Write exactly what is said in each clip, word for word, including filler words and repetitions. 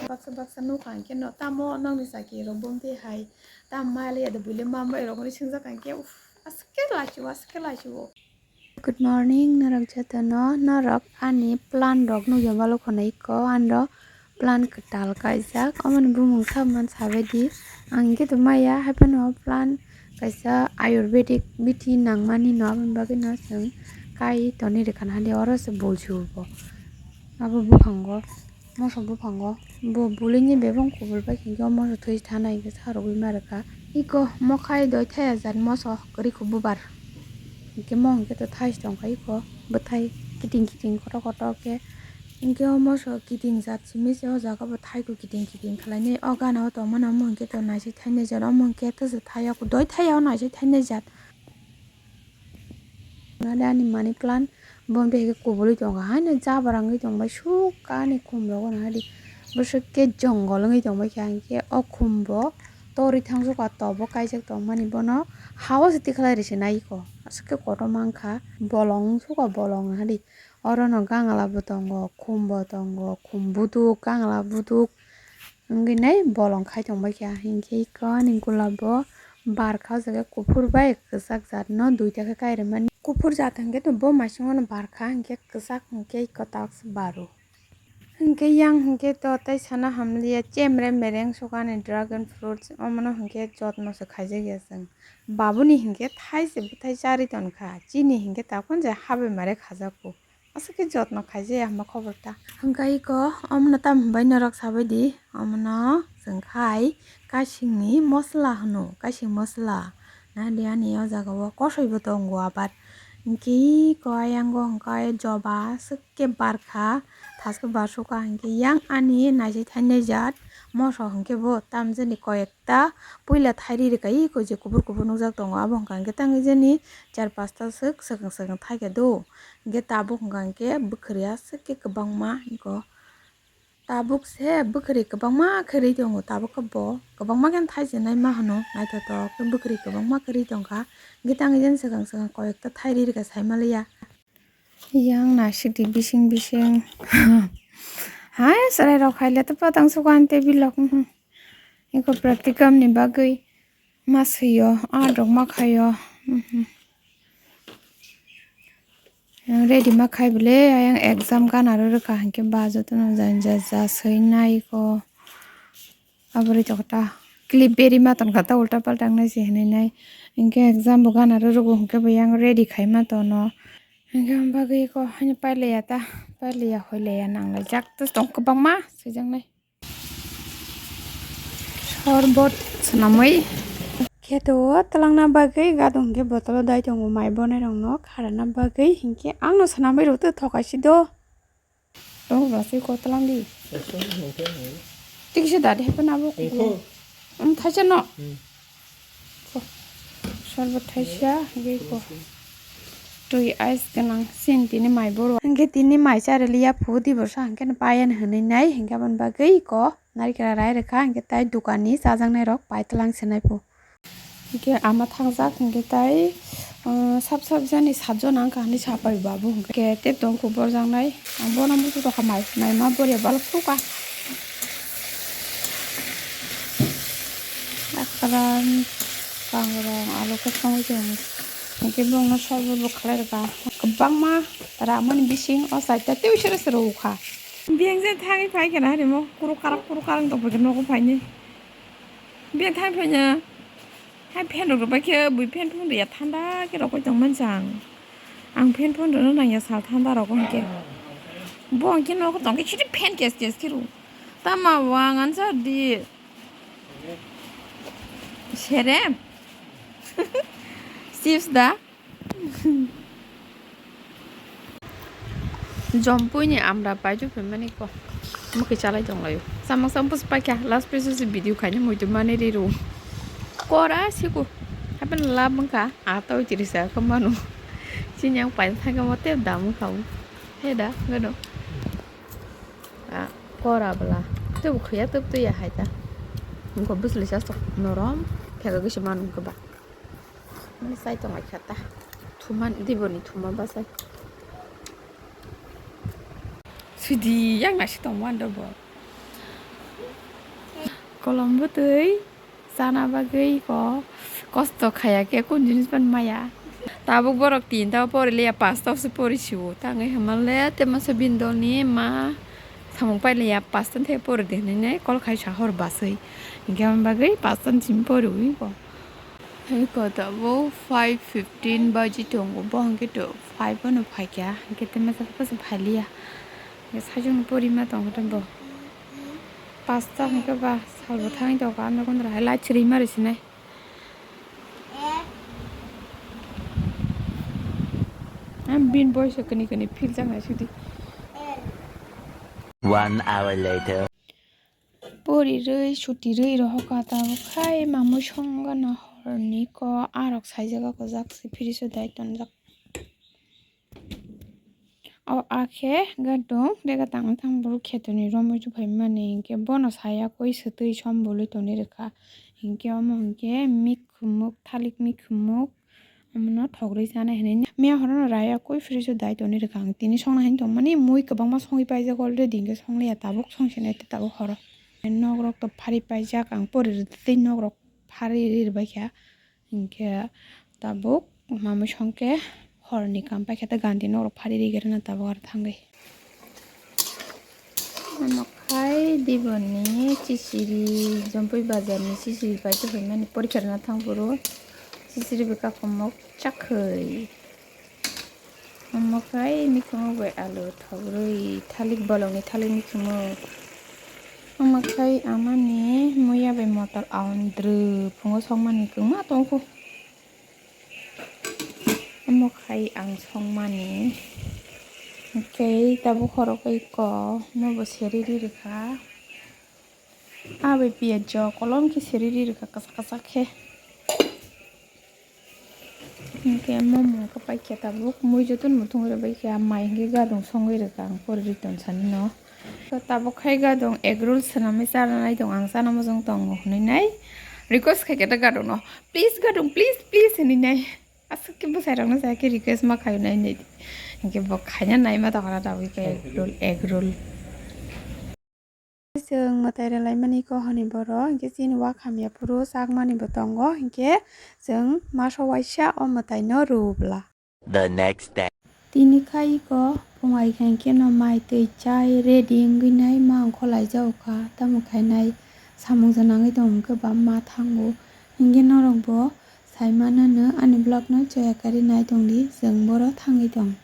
Baksa baksa nukha hwnkhe no tamo nokni chaki rok bumtwi hai tam maliya de buile mambai rok hwnwi swngjak hwnkhe uff, aswk khe laichio, aswk khe laichio. Good morning norok jotono, norok ani plant rok nukya balok khwnai ko, anro plant kwtal kaijak, omoni bumung kha man sabaidi, ang khe to maya haiphano plant kaisa ayurvedic bithi nangmani no, aboni bagwi no chwng kai tonwi rwkha na hadi, oro se bolsio bo, abo buphango. Moso buphango bo bulinya bebak kubul bai khe o moso thwi thanai hwnkhe sa rwgwi ma rwkha. Iko mokhai doi thaya jat moso kwrwi kho bubar. Hwnkhe mo hwnkhe to thai se tongkha iko bwthai kiting kiting kotor kotor khe. Hwnkhe o moso kiting jat simi se o jaga bo thaiko kiting kiting khlainai. O gana o tongmani omo hwnkhe to naisik thainai jat, omo hwnkhe to se thaya doi thaya o naisik thainai jat. Nade ani money plant bo hwnkhe kubulwi tongo, haino jabra wngwi tongbai suk ani khum rogo nahadi. Bwswk khe jongol wngwi tongbai kha, hinkhe o khum bo torwi thangsukha, tobo kaijak tongmani, bono ha-o se tikhlai rwse naiko, aswk khe kotor mankha, bolong wngsukha bolong nahadi. Orono gangla bo tongo, khum bo tongo, khum buduk, gangla buduk. Wngwi nai bolong khai tongbai kha, hinkhe iko ani gulab bo barkha o jaga kuphur bai kwchak jat no duita khe kai rwmani. Kuphur jat hinkhe to bo maisungo no barkha, hinkhe kwchak hinkhe iko taksa baro. Hinkhe yang hinkhe to tei sana hamliya chemre mereng sukani dragon fruits, omono hinkhe jotno se khaijak ya chwng. Babuni hinkhe thai se bwthai charwi tonkha, chini hinkhe takhon je habai mare khajakgo. Aswk khe jotno khaijaya hwnba khobor ta. Hwnkhe iko omono tamo hwnbai norok sabaidi, omono chwng khai kaisingni mosola hwno, kaising mosola. Nadi ani o jaga o kosoi bo tongo abar. Hwnkhe iko ayang o hwnkhe joba aswk khe barkha, thaskhe barsukha, hwnkhe yang ani naisik thainai jat moso hwnkhe bo tamjani koyek ta puila thairi rwkha, iko je kubur kubur nukjak tongo, abo hwnkha hwnkhe tangwi jani char pasta swk swkang swkang thaikha do. Hwnkhe tabuk hwnkha hwnkhe bwkhwrwi aswk khe kwbangma iko. Tabuk se bwkhwrwi kwbangma khe rwi tongo, tabuk khe bo kwbangma khe thaichinaima hwno, naithotok khe bwkhwrwi kwbangma khe rwi tongkha. Hwnkhe tangwi jani swkang swkang koyekta thairi rwkha saimaliya. Yang naisik di bising bising. Hai, chwrai rok hai le to patang sukan table rok. Mhm. Iko practicum ni bagwi ma swiyo, ah, rok ma khayo. Mhm. Yang ready ma khai bole, ayang exam gana ro rwkha hinkhe ba jotono jani ja ja swinai iko. Aboni tokta clip beri ma tongkha ta ulta palta wngnai se hinwi nai. Hinkhe exam bo gana rw rwgo hinkhe bo yang ready khai ma tono. Hinkhe ang bagwi kok haino pailaiya ta, pailaiya hoilaiya nanglaijak tei tong kwbangma swijaknai. Sorbot swnamwi kheto o twlangna bagwi gadon hinkhe botolo dai tongo mai bonairokno kharana bagwi, hinkhe angno swnamwi rw twi thokaisi do. Tongo ba se kotlang di. Ekso hingke hingke. Tikse dade hepe nabo kuku. Hingke. Um, thaisa no. Hmm. Ko. Sorbot thaisa, hingke ko. Twi ice gwnang, sin tini mai boro. Hingke tini mai chari liya phu di borsa, hingke no payan hinui nai, hingke aboni bagwi ko. Narikra rai rwkha, hingke tai dukan ni chajaknai rok pai twlang se nai phu. Hingke ama thangjak hingke tai, ah, sab sab jani sat jona wngkha hinui sapai bo abo hingke tei tongkhu borjaknai. Ang bono muchung tongkha mai, mai ma boria balok sukha. Akran, kangrong, alo khe songwi tongo. Hingke bongno sobo bo khlai rwkha. Kwbangma ramani bising o chaita tei sero sero ukha. Biyang je thangwi phai khe na rimo kuru karak kuru karak tongphaikhe nogo phainwi. Biyang thang phainya. Hai fan rok rwbai khe bui fan phung ya thanda khe rokoi tong mansa ang. Ang fan phung rwna nangya sal thanda rok hwnkhe. Bo hwnkhe nogo tongkhe sidi fan kes kes khe rw. Tama wang ansa di. Serem. Chips da. Jompui ni amra paitu phaimani ko. Mukhi chalai tonglaio. Samang samang pusu paikha. Last piece se video khaina muitu mani riru. Kora siku. Happen lab mangkha. Atoi tirisa khamano. Chini ang paina thangkha mote damu khau. He da, gano. A, kora bwla. Tub khuya tub tuya hai ta. Mukho bwsli sa sok norom. Phega gisi manu khe ba. Mani sai tong ai kha ta. Thuma, diboni thuma ba sai. Sidi yang nasi tongma ando bo. Kolom bwtwi chana bagwi ko kosto khaya khe kun jinis pan maya. Tabuk borok tinta o pori liya, pasta o se pori siwo. Tangwi hama le te masa bini dol ni ma samung pai liya, pasta the pori de hinwi kol khai sa hor baswi. Hinkhe hama bagwi pasta ni simi pori wi ko. Hai ko tabuk five fifteen baji tongo, bo hinkhe to five o no phaikya, hinkhe te masa khe phai liya. Sajwkno pori ma tongo tei bo. Pasta hwnkhe ba salbo thangwi tongo, ano kondra hai light swrwi ma rw sinai. Ang bini boyso kani kani phil jak nai sidi. One hour later. Pori rwi, suti rwi rohor ka tabuk khai mamui song gana horni ko arok saijak ako jak se fridge o dai tonjak. O akhe gadung rega tang tang borok khetoni romwi tongphai mani hinkhe bono saya koi swtwi som bolwi tongwi rwkha hinkhe omo hinkhe mikhumuk thalik mikhumuk omono thogwi chanai hinwi miya horono raya koi fridge o dai tongwi rwkha ang tini songna hinwi tongmani mui kwbangma songwi paijak already hinkhe songliya tabuk songsinai tei tabuk horo nokrok to phari paijak ang pori rwtwi nokrok phari ri rwbaikha. Hinkhe tabuk mamui songkhe horni kam paikha tei ganti nokrok phari rigirana tabuk aro thangwi. Ano khai diboni chichiri, Jompui bazarni chichiri pai tongphaimani porikha rwna thang phuru chichiri bai kakomok chakhwi. Omo khai mikhumuk bai alu thogwi thalik bolongni thalik mikhumuk. Omo khai amani muya bai motor aundru phungo songmani kwma tongkhu. Omo khai ang songmani. Hinkhe tabuk khorok bai ko omo bo seri ri rwkha. Abai piyaj kolom khe seri ri rwkha kwchak kwchak khe. Hinkhe momo khe paikha tabuk mui jotono muthungwi rwbaikha mai hinkhe gadung songwi rwkha ang pori ri tonsani no. To tabuk khai gadung egg roll swnamwi chana nai tong ang chana mojong tongo hwnwi nai request khaikha ta gadung no please gadung please please hwnwi nai aswk khe bwsai rokno chaya khe request ma khaio nai nai hinkhe bo khaina nai ma tongkha na tabuk khe egg roll egg roll. Chwng mwtai rwlaimani ko hwnwi borok, hinkhe chini wak hamya phuru chakmani bo tongo, hinkhe chwng maso waisa o mwtai no rwbwla. The next day. Tini khai ko phung ai khai khe no mai twi chai ready wngwi nai ma ongkho lai jao kha, tamo khai nai samung janangwi tong khe bam ma thango, hinkhe norok bo sai mano no ani vlog no choya kari nai tong di, chwng boro thangwi tong.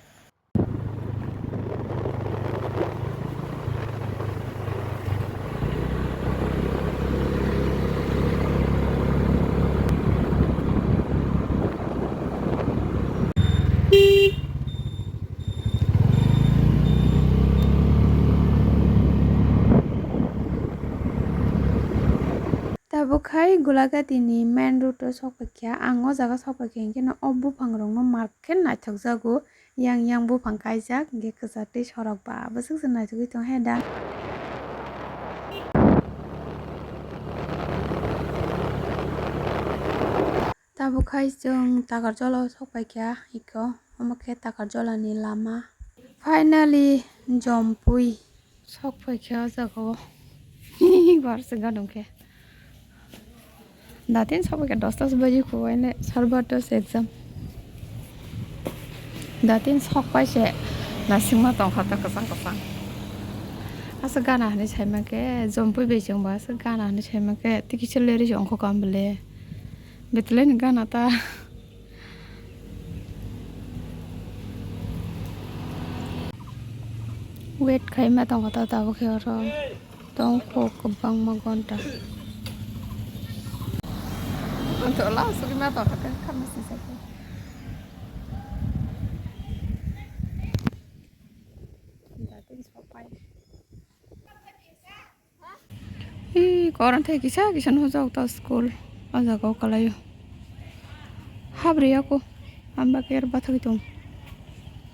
Tabuk khai Gulagati ni main road o sok paikha, ang o jaga sok paikha hinkhe no o buphang rok no mark khe naithok jago. Yang yang buphang kaijak, hinkhe kwchar twi sorok ba bwswk se naithogwi tong he da. Tabuk khai chwng Takarjala o sok paikha, eko omo khe Takarjala ni lama. Finally, Jompui. Sok paikha o jaga o. Bar se gadung khe. Datin sok paikha dosta se baji khubai le sar barta se exam. Datin sok pai se nasingma tongkha ta kwchang kwchang. Asa gana hinwi saima khe Jompui bai chwng ba asa gana hinwi saima khe tikisa leri se ongkho kam bole. Betulai ni gana ta. Wait khaima tongkha ta tabuk khe oro. Tongkho kwbangma gonta. Ang to la sugwi ma tongkha khe khamma sisa khe. Datin sok pai. Hi, koran thai kisa kisa no jak ta school. O jaga o kalai o. Habri ako. Amba ker bathagwi tong.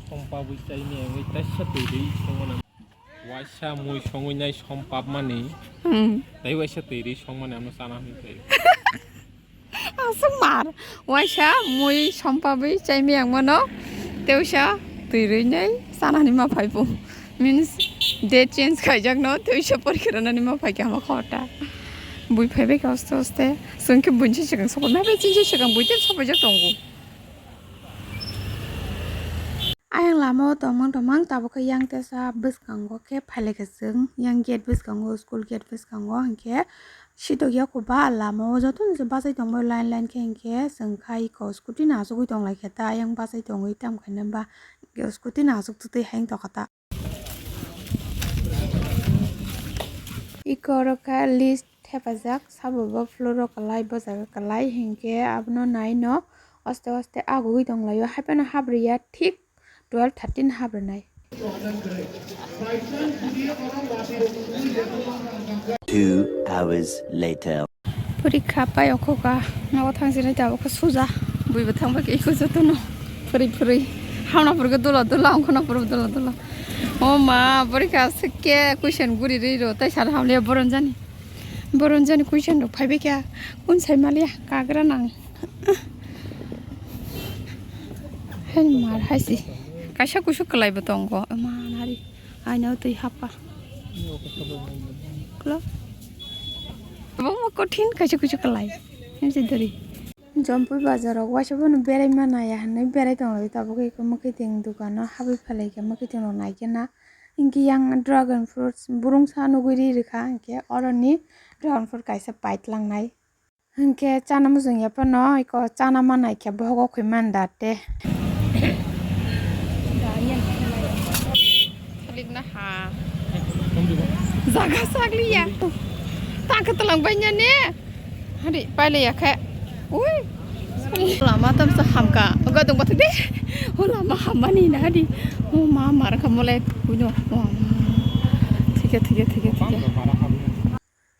Sompa bui chai ni ang ta sa twi ri songona. Waisa mui songwi nai sompap mani. Hmm. Tai waisa twi ri songmani ano sana hwnwi tai. Aswk mar, waisa mui sompabwi chaimiyang mano, tei waisa twi rwinai chanani ma phai bo. Means, Date change khaijak no, tei uisa porikha rwnani ma phaikha hama khota. Bui phaibai kha aste aste. Chwng khe buini se swkang sopai, ma bai chini se swkang bui tei sopaijak tongo. Ayang lama o tongmang tongmang tabuk khe yang tesa bwskango khe phailaikha chwng. Yang gate bwskango, school gate bwskango hinkhe sitok yaku ba lama o jotono se bachai tongbai line line khe hinkhe chwng khai eko scooty no achugwi tonglaikha ta. Ayang bachai tongwi tamo khaina ba scooty no achuk twi hai wngtokha ta. Eko oro khe list thepajak, sabo bo floor o kwlai, bwskango kwlai, hinkhe abono nai no aste aste agugwi tonglaio, haiphano habriya thik twelve thirty habrwnai. Two hours later. Porikha pai okhoka, nogo thangsinai tabuk khe suja, buibo thangbai khe eko jotono phwrwi phwrwi. Hamna phuru khe dula dula, ongkhorna phuru dula dula. O ma, porikha aswk khe question guri rwi rw, tei sana hamliya boron jani. Boron jani question rok phaibai kha, kun sai maliya, kagra nang. Hai mar hai si. Kaisa kusu kwlai bo tongo, ma nari. Aino twi hapha. Klo. Bo mo kothin kaisa kusu kwlai. Hemse dori. Jompui bazar o waisa bono berai mana ya hinwi berai tong lai, tabuk eko mwkhwtwng dukano habwi phalai khe mwkhwtwng rok nai khe na. Hinkhe yang dragon fruits burungsa nugwi ri rwkha, hinkhe oroni dragon fruit kaisa paitlangnai. Hinkhe chana muchung ya phano eko chana ma naikhe bohogo khwi man da te. Thalik na ha. Jaga sakliya. Tangkhe tolong banya ne. Hari paile ya khe. Ui. Lama tam sa hamka. Oga dong bathuk de. O lama hamani na hari. O ma mar kha mole. Kuino. Thike thike thike thike.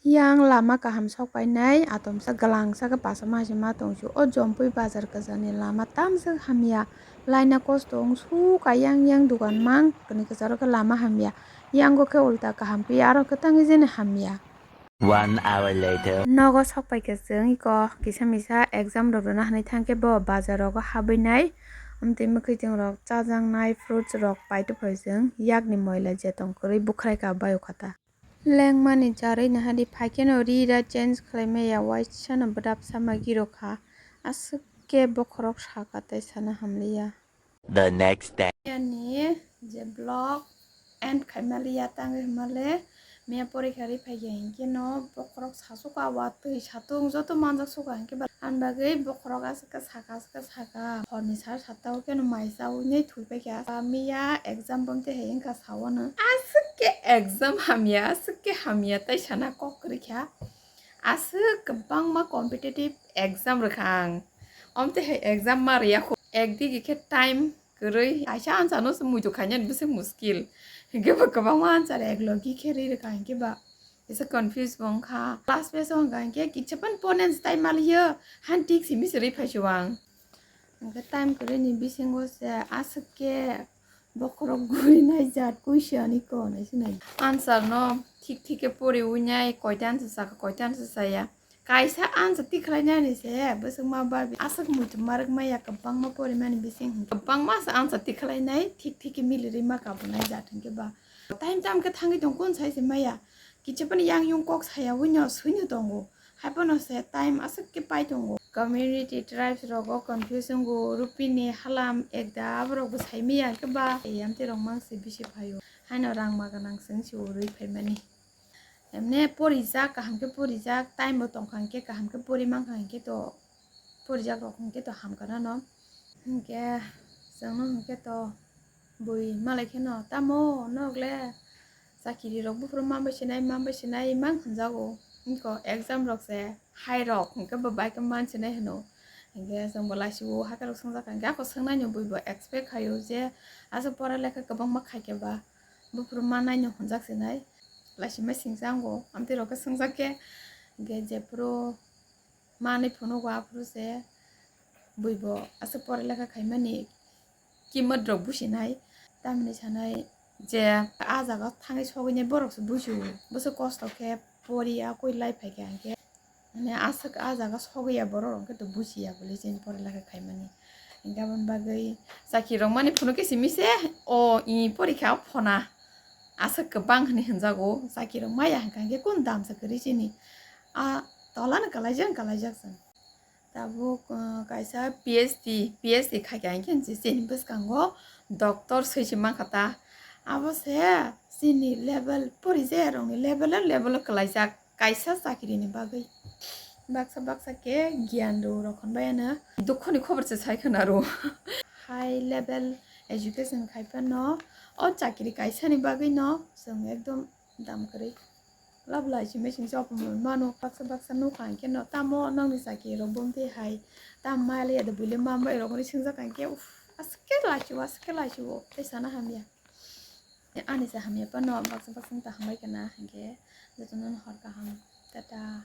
Yang lama kaham sok painai, atomsa gwlangsa khe pasa ma se ma tongsu. O Jompui bazar kwchani lama tamswk hamya. Laina kosto wngsu ka yang yang dugan mang, kwnwi kwcharo khe lama hamya. Yango khe ulta kaham pi, aro khe tangwi jeni hamya. One hour later. Nogo sok pai khe chwng iko kisa misa exam rok rwna hinwi thang khe bo bazar rogo habwi nai. Amtwi mwkhwtwng rok chajaknai fruits rok paitwi phai chwng yakni moila jetong kwrwi bukhrai ka bai o kha ta. Lengmani charwi nahadi phaikheno ri ra change khlai maya, waisano bwdap sama girokha, aswk khe bokhorok sakha tei sana hamliya. The next day. Yani je vlog end khaimaliya tangwi hwnmale miya porikha ri phaikha hinkhe no bokhorok sasukha, watwi satung joto manjak sukha hinkhe ba, ani bagwi bokhorok aswk khe sakha, aswk khe sakha, horni sar satta o kheno mai chawi nai thwi paikha. Miya exam bomte hai wngkha. Sawano. Aswk khe exam hamya, aswk khe hamya, tei sana kok kwrwi kha. Aswk kwbangma competitive exam rwkha ang. Omte hai exam ma rwya kho. Ekdigi khe time kwrwi. Kaisa answer no se muitu khainani bwswk muskil. Hinkhe bo kwbangma answer eklogi khe rwi rwkha hinkhe ba. Kisa confuse bo wngkha. Last page o wngkha hinkhe kisa phano pore tai maliyo. Han tik simi se rwi phaisu ang. Hinkhe time kwrwini bisingo se aswk khe bokhorok gurinai jat kuisa ani kok nai sinai. Answer no thik thik khe pori winai koita answer saka, koita answer saya. Kaisa answer tik khlai nani se bwswk ma bar aswk muitu marwk maya kwbangma porimani bising hinkhe kwbangma se answer tik khlai nai, thik thik khe mili rwi ma kabunai jat hinkhe ba. Time tam khe thangwi tong kun sai se maya. Kicha phano yang yung kok saya wino swino tongo. Haiphano se time aswk khe pai tongo. Community tribes rogo confuse wngo, rupini halam ekda aborok bo sai maya khe ba, yamtwi rok mang se bisi phaio. Haino rang ma gwnang chwng se urui phaimani. Emne porijak, kaham khe porijak, time bo tongkha hinkhe kaham khe pori mankha hinkhe to porijak rok hinkhe to hamkha nano. Hinkhe chwngno hinkhe to bui malai kheno tamo norok le chakiri rok buphuru manbai sinai, manbai sinai mang hinjago. Hinko exam rok se hai rok hinkhe bo bai khe man sinai hino. Hinkhe chwngbo laisio hakhai rok swngjak kha hinkhe ako swngnaino buibo expect khaio je aswk pora lekha kwbangma khaikhe ba buphuru mannaino hwnjak sinai. Laisima singsa ango amtwi rok khe swngjak khe hinkhe jephuru manwi phunugo aphuru se buibo aswk pora lekha khaimani kimot rok businai tamni sanai je ah jaga thangwi sogwinai borok se busiwo bwswk kosto khe pori a koi lai phaikha hinkhe mane aswk ah jaga sogwi ya borok rok khe to busiya bole chini pora lekha khaimani hinkhe aboni bagwi chakhi rok mani phunuk khe simi se o i porikha o phona. Aswk kwbang hwnwi hwnjago, chakirok maya hwnkha hwnkhe kunu damsa kwrwi chini. A tolano kwlaijak kwlaijak chwng. Tabuk, uh, kaisa P H D, P H D khaikha hwnkhe chini bwskango doctor swi se mankha ta. Abo se chini level, porijakrokni level o level o kwlaijak kaisa chakirini bagwi. Baksa baksa khe giyan rw rok hwnbai ano. Dukhoni khobor se sai khwna rw. High level education khai phano o chakiri kaisani bagwi no chwng ekdom dam kwrwi. Lab lai simi sing se opomon mano baksa baksa nukha hwnkhe no tamo nangni chakiri rok bomtwi hai tam maya le ya de buile ma bai rok hwnwi swngjak hwnkhe uff, aske laisio aske laisio tei sana hamya. Ani se hamya phano baksa baksa ta hambai khwna hwnkhe jotono hor kaham. Tata.